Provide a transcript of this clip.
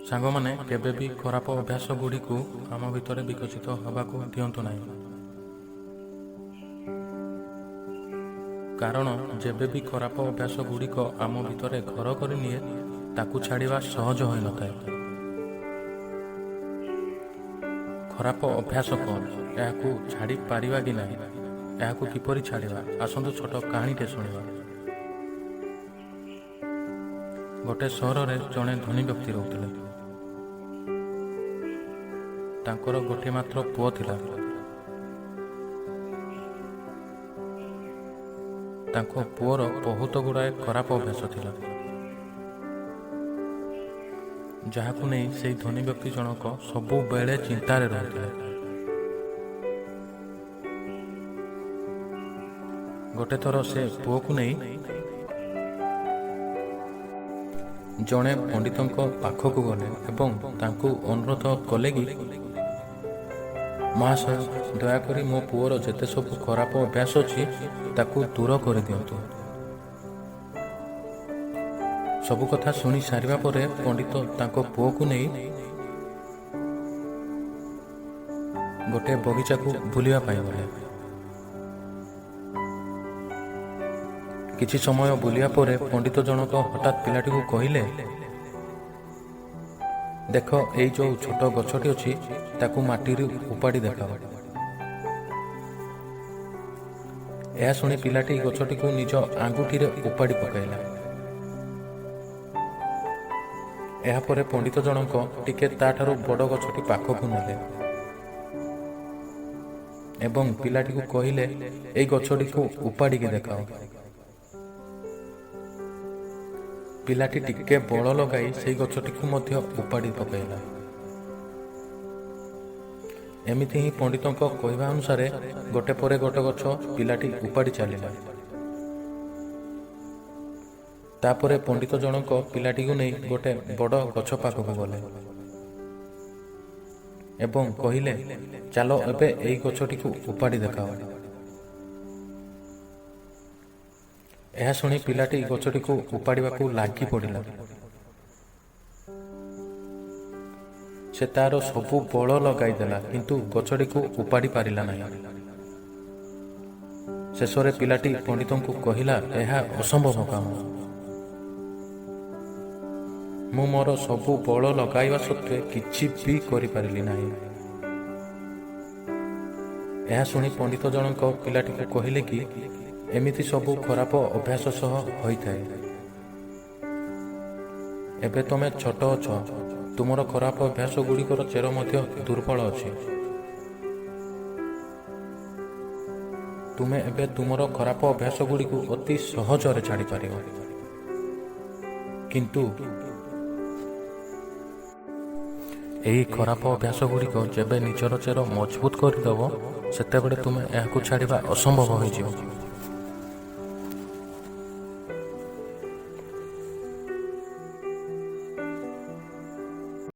ସାଙ୍ଗମାନେ, କେବେ ବି ଖରାପ ଅଭ୍ୟାସ ଗୁଡ଼ିକୁ ଆମ ଭିତରେ ବିକଶିତ ହେବାକୁ ଦିଅନ୍ତୁ ନାହିଁ। କାରଣ ଯେବେ ବି ଖରାପ ଅଭ୍ୟାସ ଗୁଡ଼ିକ ଆମ ଭିତରେ ଘର କରିନିଏ, ତାକୁ ଛାଡ଼ିବା ସହଜ ହୋଇନଥାଏ। ଖରାପ ଅଭ୍ୟାସ କ'ଣ? ଏହାକୁ ଛାଡ଼ି ପାରିବା କି ନାହିଁ? ଏହାକୁ କିପରି ଛାଡ଼ିବା? ଆସନ୍ତୁ ଛୋଟ କାହାଣୀଟେ ଶୁଣିବା। ଗୋଟେ ସହରରେ ଜଣେ ଧନୀ ବ୍ୟକ୍ତି ରହୁଥିଲେ। ତାଙ୍କର ଗୋଟିଏ ମାତ୍ର ପୁଅ ଥିଲା। ତାଙ୍କ ପୁଅର ବହୁତ ଗୁଡ଼ାଏ ଖରାପ ଅଭ୍ୟାସ ଥିଲା, ଯାହାକୁ ନେଇ ସେଇ ଧନୀ ବ୍ୟକ୍ତି ଜଣକ ସବୁବେଳେ ଚିନ୍ତାରେ ରହୁଥିଲେ। ଗୋଟେ ଥର ସେ ପୁଅକୁ ନେଇ ଜଣେ ପଣ୍ଡିତଙ୍କ ପାଖକୁ ଗଲେ ଏବଂ ତାଙ୍କୁ ଅନୁରୋଧ କଲେ କି, ମହାଶୟ, ଦୟାକରି ମୋ ପୁଅର ଯେତେ ସବୁ ଖରାପ ଅଭ୍ୟାସ ଅଛି ତାକୁ ଦୂର କରିଦିଅନ୍ତୁ। ସବୁ କଥା ଶୁଣି ସାରିବା ପରେ ପଣ୍ଡିତ ତାଙ୍କ ପୁଅକୁ ନେଇ ଗୋଟେ ବଗିଚାକୁ ବୁଲିବା ପାଇଁ ଗଲେ। କିଛି ସମୟ ବୁଲିବା ପରେ ପଣ୍ଡିତ ଜଣକ ହଠାତ୍ ପିଲାଟିକୁ କହିଲେ, ଦେଖ, ଏଇ ଯୋଉ ଛୋଟ ଗଛଟି ଅଛି ତାକୁ ମାଟିରୁ ଉପାଡ଼ି ଦେଖାଅ। ଏହା ଶୁଣି ପିଲାଟି ଗଛଟିକୁ ନିଜ ଆଙ୍ଗୁଠିରେ ଉପାଡ଼ି ପକାଇଲା। ଏହାପରେ ପଣ୍ଡିତ ଜଣକ ଟିକେ ତାଠାରୁ ବଡ଼ ଗଛଟି ପାଖକୁ ନେଲେ ଏବଂ ପିଲାଟିକୁ କହିଲେ, ଏଇ ଗଛଟିକୁ ଉପାଡ଼ିକି ଦେଖାଅ। ପିଲାଟି ଟିକେ ବଳ ଲଗାଇ ସେଇ ଗଛଟିକୁ ମଧ୍ୟ ଉପାଡ଼ି ପକାଇଲା। ଏମିତି ହିଁ ପଣ୍ଡିତଙ୍କ କହିବା ଅନୁସାରେ ଗୋଟେ ପରେ ଗୋଟେ ଗଛ ପିଲାଟି ଉପାଡ଼ି ଚାଲିଲା। ତାପରେ ପଣ୍ଡିତ ଜଣକ ପିଲାଟିକୁ ନେଇ ଗୋଟେ ବଡ଼ ଗଛ ପାଖକୁ ଗଲେ ଏବଂ କହିଲେ, ଚାଲ ଏବେ ଏଇ ଗଛଟିକୁ ଉପାଡ଼ି ଦେଖାଅ। ଏହା ଶୁଣି ପିଲାଟି ଗଛଟିକୁ ଉପାଡ଼ିବାକୁ ଲାଗି ପଡ଼ିଲା। ସେ ତାର ସବୁ ବଳ ଲଗାଇଦେଲା, କିନ୍ତୁ ଗଛଟିକୁ ଉପାଡ଼ି ପାରିଲା ନାହିଁ। ଶେଷରେ ପିଲାଟି ପଣ୍ଡିତଙ୍କୁ କହିଲା, ଏହା ଅସମ୍ଭବ କାମ। ମୁଁ ମୋର ସବୁ ବଳ ଲଗାଇବା ସତ୍ତ୍ୱେ କିଛି ବି କରିପାରିଲି ନାହିଁ। ଏହା ଶୁଣି ପଣ୍ଡିତ ଜଣକ ପିଲାଟିକୁ କହିଲେ କି ଏମିତି ସବୁ ଖରାପ ଅଭ୍ୟାସ ସହ ହୋଇଥାଏ। ଏବେ ତମେ ଛୋଟ ଅଛ, ତୁମର ଖରାପ ଅଭ୍ୟାସ ଗୁଡ଼ିକର ଚେର ମଧ୍ୟ ଦୁର୍ବଳ ଅଛି। ତୁମେ ଏବେ ତୁମର ଖରାପ ଅଭ୍ୟାସ ଗୁଡ଼ିକୁ ଅତି ସହଜରେ ଛାଡ଼ିପାରିବ, କିନ୍ତୁ ଏହି ଖରାପ ଅଭ୍ୟାସ ଗୁଡ଼ିକ ଯେବେ ନିଜର ଚେର ମଜବୁତ କରିଦେବ, ସେତେବେଳେ ତୁମେ ଏହାକୁ ଛାଡ଼ିବା ଅସମ୍ଭବ ହୋଇଯିବ।